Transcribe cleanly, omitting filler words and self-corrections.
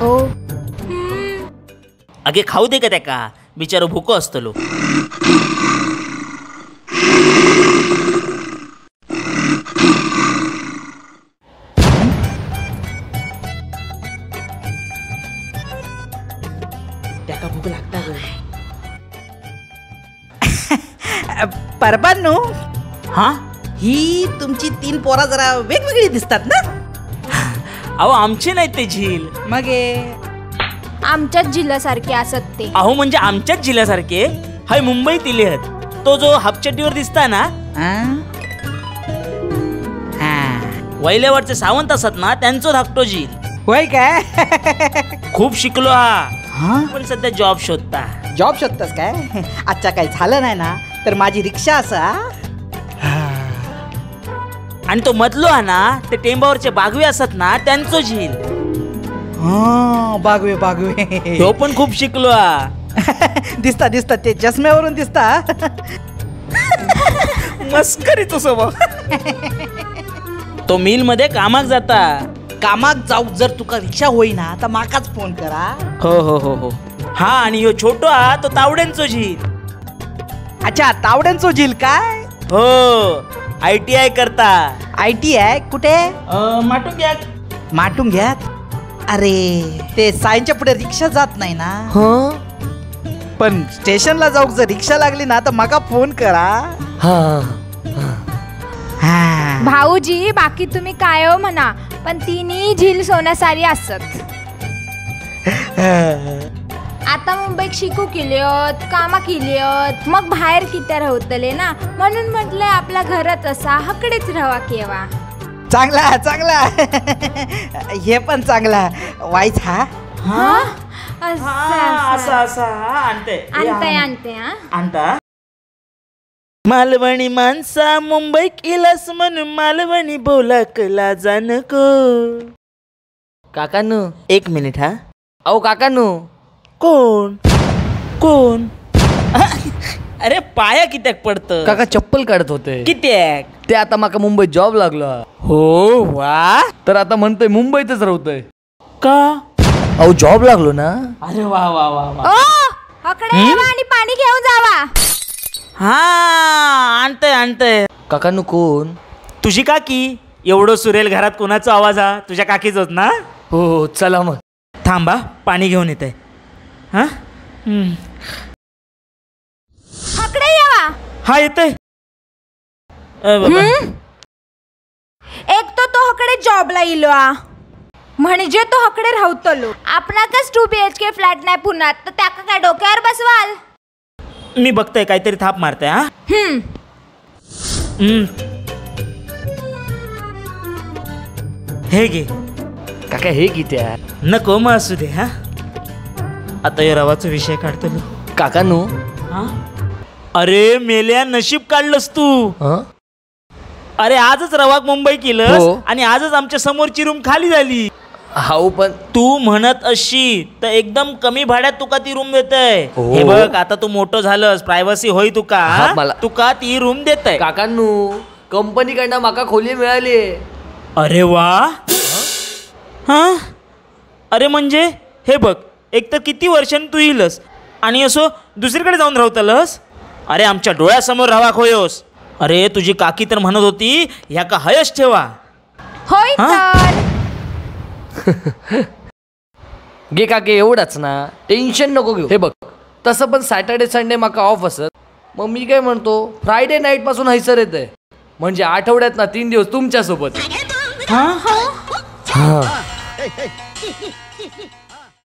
ओ अगे खाऊ दे का त्याका, बिचारो भुको असतलो. त्याका भूक लागता ग. परबांनो, हा ही तुमची 3 पोरा जरा वेगवेगळी दिसतात ना? अहो आमचे नाही ते झील. मग आमच्याच जिल्ह्यासारखे असत ते. अहो म्हणजे आमच्याच जिल्ह्यासारखे हाय मुंबईत इले आहेत. तो जो हापचड्डीवर दिसता ना, वैल्यावरचे सावंत असत ना, त्यांचो धाकटो झील. होय काय? खूप शिकलो हा, पण सध्या जॉब शोधता. जॉब शोधतास काय? अच्छा काही झालं नाही ना तर माझी रिक्षा असा. आणि तो मधलो हा ना, ते टेंबावरचे बागवे असत ना, त्यांचो झील. बागवे बागवे, तो पण खूप शिकलो हा. दिसता दिसता ते चष्म्यावरून दिसता. मस्करी तो स्वभाव. तो मिल मध्ये कामाक जाता. कामाक जाऊ जर तुका रिक्षा होईना तर माकाच फोन करा. हो हो हो हो. हा आणि ह्यो छोटो हा तो तावड्यांचो झील. अच्छा तावड्यांचो झील काय? हो, ITI करता. ITI कुठे? माटुंग्यात. माटुंग्यात? अरे ते सायनच्या पुढे रिक्षा जात नाही ना. हो पण स्टेशनला जाऊ जर रिक्षा लागली ना तर माका फोन करा. हा भाऊजी बाकी तुम्ही काय हो म्हणा, पण तिन्ही झील सोन्यासारी असत. आता मुंबईत शिकू केलीत, कामा केलीत, मग बाहेर किती राहतले ना, म्हणून म्हटलंय आपल्या घरात असा हकडेच राहावा केवा. चांगला चांगला, हे पण चांगला वाईच. हा आणते आणते आणता. मालवणी माणसा मुंबई केलास म्हणून मालवणी बोला कला जानको. काकानू एक मिनिट. हा अहो काकानू. कोण कोण? अरे पाया कित्याक पडतं? काका चप्पल काढत होते. कित्याक? ते आता माका मुंबईत जॉब लागला. हो वा, तर आता म्हणतोय मुंबईतच राहतोय का? अहो जॉब लागलो ना. अरे वा वा वा वा. ओ हकडे यावा आणि पाणी घेऊन जावा. हा आणतय आणतय. काकानू कोण? तुझी काकी. एवढं सुरेल घरात कोणाचा आवाज हा? तुझ्या काकीच होत ना? हो चला मग. थांबा पाणी घेऊन येते. हा हकडे यावा. हा येतय. एक तो तो हकडे जॉबला इलो म्हणजे तो हकडे राहतलो. आपणाकच 2 BHK flat नाही पुण्यात, तर त्याका काय डोक्यावर बसवाल? मी बघतोय काहीतरी थाप मारतोय. हा हे घे काका. हे किती नको मग असू दे. हा आता या रवाचा विषय काढतो काकानू. अरे मेल्या नशीब काढलंस तू. अरे आजच रवाक मुंबई केलं आणि आजच आमच्या समोरची रूम खाली झाली. हाऊ पण तू म्हणत अशी तर एकदम कमी भाड्यात तुका ती रूम देतय. हे बघ आता तू मोठं झालंस, प्रायव्हसी होई तुका, तुका ती रूम देतय. काकांनू कंपनीकडनं माका खोली मिळाली. अरे वा. हा अरे म्हणजे हे बघ, एक तर किती वर्षांनी तू येईलस आणि असो दुसरीकडे जाऊन राहतलस. अरे आमच्या डोळ्यासमोर राहा खोयोस. अरे तुझी काकी तर म्हणत होती ह्या का हयच ठेवा. होय तर गे काके एवढाच ना, टेन्शन नको घेऊ. हे बघ तसं पण सॅटर्डे संडे माका ऑफ असत, मग मी काय म्हणतो फ्रायडे नाईट पासून हैसर येते, म्हणजे आठवड्यात ना 3 दिवस तुमच्या सोबत.